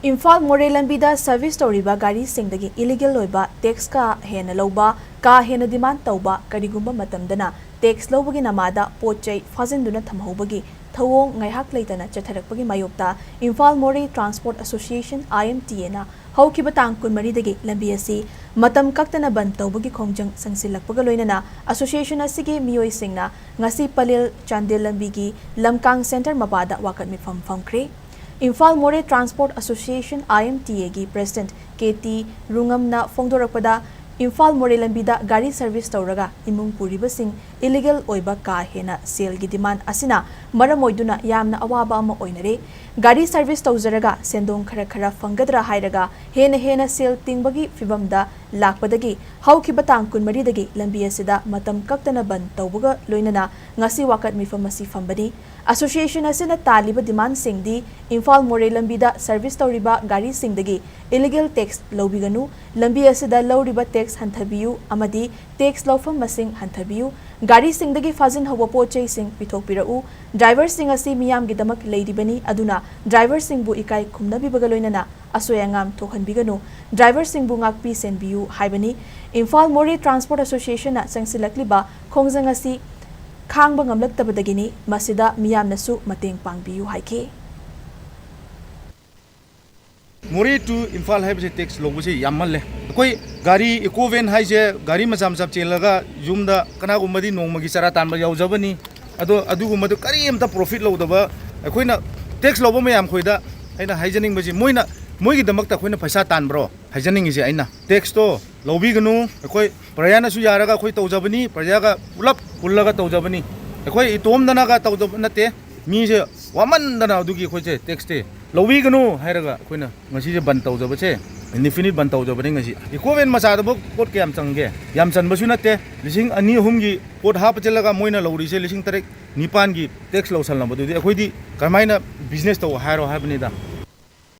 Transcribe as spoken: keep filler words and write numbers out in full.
ꯏꯝꯐꯥꯜ ꯃꯣꯔꯦ ꯂꯝꯕꯤꯗ ꯁꯔꯚꯤꯁ ꯇꯧꯔꯤꯕ ꯒꯥꯔꯤꯁꯤꯡꯗꯒꯤ ꯏꯂꯤꯒꯦꯜ ꯑꯣꯏꯕ ꯇꯦꯛꯁ ꯀꯥ ꯍꯦꯟꯅ ꯂꯧꯕ, ꯀꯥ ꯍꯦꯟꯅ ꯗꯤꯃꯥꯟ ꯇꯧꯕ, ꯀꯔꯤꯒꯨꯝꯕ ꯃꯇꯝꯗꯅ ꯇꯦꯛꯁ ꯂꯧꯕꯒꯤ ꯅꯃꯥꯗ ꯄꯣꯠ ꯆꯩ ꯐꯥꯖꯤꯟꯗꯨꯅ ꯊꯝꯍꯧꯕꯒꯤ ꯊꯧꯑꯣꯡ ꯉꯥꯏꯍꯥꯛ ꯂꯩꯇꯅ ꯆꯠꯊꯔꯛꯄꯒꯤ ꯃꯥꯌꯣꯛꯇ ꯏꯝꯐꯥꯜ ꯃꯣꯔꯦ ꯇ꯭ꯔꯥꯟꯁꯄꯣꯔꯠ ꯑꯁꯣꯁꯤꯌꯦꯁꯟ, IMTA ꯅ ꯍꯧꯈꯤꯕ ꯇꯥꯡ ꯀꯨꯟꯃꯔꯤꯗꯒꯤ ꯂꯝꯕꯤ ꯑꯁꯤ ꯃꯇꯝ ꯀꯛꯇꯅ ꯕꯟ ꯇꯧꯕꯒꯤ ꯈꯣꯡꯖꯪ ꯆꯪꯁꯤꯜꯂꯛꯄꯒ ꯂꯣꯏꯅꯅ ꯑꯁꯣꯁꯤꯌꯦꯁꯟ ꯑꯁꯤꯒꯤ ꯃꯤꯑꯣꯏꯁꯤꯡꯅ ꯉꯁꯤ ꯄꯂꯦꯜ ꯆꯥꯟꯗꯦꯜ ꯂꯝꯕꯤꯒꯤ ꯂꯝꯀꯥꯡ ꯁꯦꯟꯇꯔ ꯃꯄꯥꯗ ꯋꯥꯀꯠ ꯃꯤꯐꯝ ꯐꯝꯈ꯭ꯔꯦ꯫ ꯏꯝꯐꯥꯜ ꯃꯣꯔꯦ ꯇ꯭ꯔꯥꯟꯁꯄꯣꯔꯠ ꯑꯁꯣꯁꯤꯌꯦꯁꯟ, IMTA ꯒꯤ ꯄ꯭ꯔꯦꯁꯤꯗꯦꯟꯠ ꯀꯦ ꯇꯤ ꯔꯨꯉꯝꯅ ꯐꯣꯡꯗꯣꯔꯛꯄꯗ, ꯏꯝꯐꯥꯜ ꯃꯣꯔꯦ ꯂꯝꯕꯤꯗ ꯒꯥꯔꯤ ꯁꯔꯚꯤꯁ ꯇꯧꯔꯒ ꯏꯃꯨꯡ ꯄꯨꯔꯤꯕꯁꯤꯡ ꯏꯂꯤꯒꯦꯜ ꯑꯣꯏꯕ ꯀꯥ ꯍꯦꯟꯅ ꯁꯦꯜꯒꯤ ꯗꯤꯃꯥꯟ ꯑꯁꯤꯅ ꯃꯔꯝ ꯑꯣꯏꯗꯨꯅ ꯌꯥꯝꯅ ꯑꯋꯥꯕ ꯑꯃ ꯑꯣꯏꯅꯔꯦ꯫ ꯒꯥꯔꯤ ꯁꯔꯚꯤꯁ ꯇꯧꯖꯔꯒ ꯁꯦꯟꯗꯣꯡ ꯈꯔ ꯈꯔ ꯐꯪꯒꯗ꯭ꯔꯥ ꯍꯥꯏꯔꯒ ꯍꯦꯟꯅ ꯍꯦꯟꯅ ꯁꯦꯜ ꯇꯤꯡꯕꯒꯤ ꯐꯤꯚꯝꯗ ꯂꯥꯛꯄꯗꯒꯤ ꯍꯧꯈꯤꯕ ꯇꯥꯡ ꯀꯨꯟꯃꯔꯤꯗꯒꯤ ꯂꯝꯕꯤ ꯑꯁꯤꯗ ꯃꯇꯝ ꯀꯛꯇꯅ ꯕꯟ ꯇꯧꯕꯒ ꯂꯣꯏꯅꯅ ꯉꯁꯤ ꯋꯥꯀꯠ ꯃꯤꯐꯝ ꯑꯁꯤ ꯐꯝꯕꯅꯤ꯫ ꯑꯁꯣꯁꯤꯌꯦꯁꯟ ꯑꯁꯤꯅ ꯇꯥꯜꯂꯤꯕ ꯗꯤꯃꯥꯟꯁꯤꯡꯗꯤ ꯏꯝꯐꯥꯜ ꯃꯣꯔꯦ ꯂꯝꯕꯤꯗ ꯁꯔꯚꯤꯁ ꯇꯧꯔꯤꯕ ꯒꯥꯔꯤꯁꯤꯡꯗꯒꯤ ꯏꯂꯤꯒꯦꯜ ꯇꯦꯛꯁ ꯂꯧꯕꯤꯒꯅꯨ, ꯂꯝꯕꯤ ꯑꯁꯤꯗ ꯂꯧꯔꯤꯕ ꯇꯦꯛꯁ ꯍꯟꯊꯕꯤꯌꯨ ꯑꯃꯗꯤ ꯇꯦꯛꯁ ꯂꯧꯐꯝ ꯃꯁꯤꯡ ꯍꯟꯊꯕꯤꯌꯨ, ꯒꯥꯔꯤꯁꯤꯡꯗꯒꯤ ꯐꯥꯖꯤꯟꯍꯧꯕ ꯄꯣꯠ ꯆꯩꯁꯤꯡ ꯄꯤꯊꯣꯛꯄꯤꯔꯛꯎ, ꯗ꯭ꯔꯥꯏꯚꯔꯁꯤꯡ ꯑꯁꯤ ꯃꯤꯌꯥꯝꯒꯤꯗꯃꯛ ꯂꯩꯔꯤꯕꯅꯤ, ꯑꯗꯨꯅ ꯗ꯭ꯔꯥꯏꯚꯔꯁꯤꯡꯕꯨ ꯏꯀꯥꯏ ꯈꯨꯝꯅꯕꯤꯕꯒ ꯂꯣꯏꯅꯅ ꯑꯁꯣꯏ ꯑꯉꯥꯝ ꯊꯣꯛꯍꯟꯕꯤꯒꯅꯨ, ꯗ꯭ꯔꯥꯏꯚꯔꯁꯤꯡꯕꯨ ꯉꯥꯛꯄꯤ ꯁꯦꯟꯕꯤꯌꯨ ꯍꯥꯏꯕꯅꯤ꯫ ꯏꯝꯐꯥꯜ ꯃꯣꯔꯦ ꯇ꯭ꯔꯥꯟꯁꯄꯣꯔꯠ ꯑꯁꯣꯁꯤꯌꯦꯁꯟꯅ ꯆꯪꯁꯤꯜꯂꯛꯂꯤꯕ ꯈꯣꯡꯖꯪ ꯑꯁꯤ ꯈꯥꯡꯕ ꯉꯝꯂꯛꯇꯕꯗꯒꯤꯅꯤ, ꯃꯁꯤꯗ ꯃꯤꯌꯥꯝꯅꯁꯨ ꯃꯇꯦꯡ ꯄꯥꯡꯕꯤꯌꯨ ꯍꯥꯏꯈꯤ꯫ ꯃꯣꯔꯦ to ꯏꯝꯐꯥꯜ ꯍꯥꯏꯕꯁꯦ ꯇꯦꯛꯁ ꯂꯧꯕꯁꯦ ꯌꯥꯝꯃꯜꯂꯦ꯫ ꯑꯩꯈꯣꯏ ꯒꯥꯔꯤ ꯏꯀꯣ ꯚꯦꯟ ꯍꯥꯏꯁꯦ ꯒꯥꯔꯤ ꯃꯆꯥ ꯃꯆꯥ ꯆꯦꯜꯂꯒ ꯌꯨꯝꯗ ꯀꯅꯥꯒꯨꯝꯕꯗꯤ ꯅꯣꯡꯃꯒꯤ ꯆꯔꯥ ꯇꯥꯟꯕ ꯌꯥꯎꯖꯕꯅꯤ꯫ ꯑꯗꯣ ꯑꯗꯨꯒꯨꯝꯕꯗꯣ ꯀꯔꯤꯝꯇ ꯄ꯭ꯔꯣꯐꯤꯠ ꯂꯧꯗꯕ ꯑꯩꯈꯣꯏꯅ ꯇꯦꯛꯁ ꯂꯧꯕ ꯃꯌꯥꯝ ꯈꯣꯏꯗ ꯑꯩꯅ ꯍꯥꯏꯖꯅꯤꯡꯕꯁꯤ, ꯃꯣꯏꯅ, ꯃꯣꯏꯒꯤꯗꯃꯛꯇ ꯑꯩꯈꯣꯏꯅ ꯄꯩꯁꯥ ꯇꯥꯟꯕ꯭ꯔꯣ ꯍꯥꯏꯖꯅꯤꯡꯉꯤꯁꯦ ꯑꯩꯅ꯫ ꯇꯦꯛꯁꯇꯣ ꯂꯧꯕꯤꯒꯅꯨ꯫ ꯑꯩꯈꯣꯏ ꯄ꯭ꯔꯖꯥꯅꯁꯨ ꯌꯥꯔꯒ ꯑꯩꯈꯣꯏ ꯇꯧꯖꯕꯅꯤ, ꯄ꯭ꯔꯖꯥꯒ ꯄꯨꯂꯞ ꯄꯨꯜꯂꯒ ꯇꯧꯖꯕꯅꯤ꯫ ꯑꯩꯈꯣꯏ ꯏꯇꯣꯝꯗꯅꯒ ꯇꯧꯖꯕ ꯅꯠꯇꯦ꯫ ꯃꯤꯁꯦ ꯋꯥꯃꯟꯗꯅ ꯑꯗꯨꯒꯤ ꯑꯩꯈꯣꯏꯁꯦ ꯇꯦꯛꯁꯇꯤ ꯂꯧꯕꯤꯒꯅꯨ ꯍꯥꯏꯔꯒ ꯑꯩꯈꯣꯏꯅ ꯉꯁꯤꯁꯦ ꯕꯟ ꯇꯧꯖꯕꯁꯦ, ꯏꯟꯗꯤꯐꯤꯅꯤꯠ ꯕꯟ ꯇꯧꯖꯕꯅꯤ ꯉꯁꯤ꯫ ꯏꯀꯣ ꯚꯦꯟ ꯃꯆꯥꯗꯕꯨ ꯄꯣꯠ ꯀꯌꯥꯝ ꯆꯪꯒꯦ? ꯌꯥꯝ ꯆꯟꯕꯁꯨ ꯅꯠꯇꯦ꯫ ꯂꯤꯁꯤꯡ ꯑꯅꯤ ꯑꯍꯨꯝꯒꯤ ꯄꯣꯠ ꯍꯥꯞꯄ ꯆꯠꯂꯒ ꯃꯣꯏꯅ ꯂꯧꯔꯤꯁꯦ ꯂꯤꯁꯤꯡ ꯇꯔꯦꯠ ꯅꯤꯄꯥꯟꯒꯤ ꯇꯦꯛꯁ ꯂꯧꯁꯜꯂꯝꯕꯗꯨꯗꯤ ꯑꯩꯈꯣꯏꯗꯤ ꯀꯃꯥꯏꯅ ꯕꯤꯖꯤꯅꯦꯁ ꯇꯧ ꯍꯥꯏꯔꯣ ꯍꯥꯏꯕꯅꯤꯗ꯫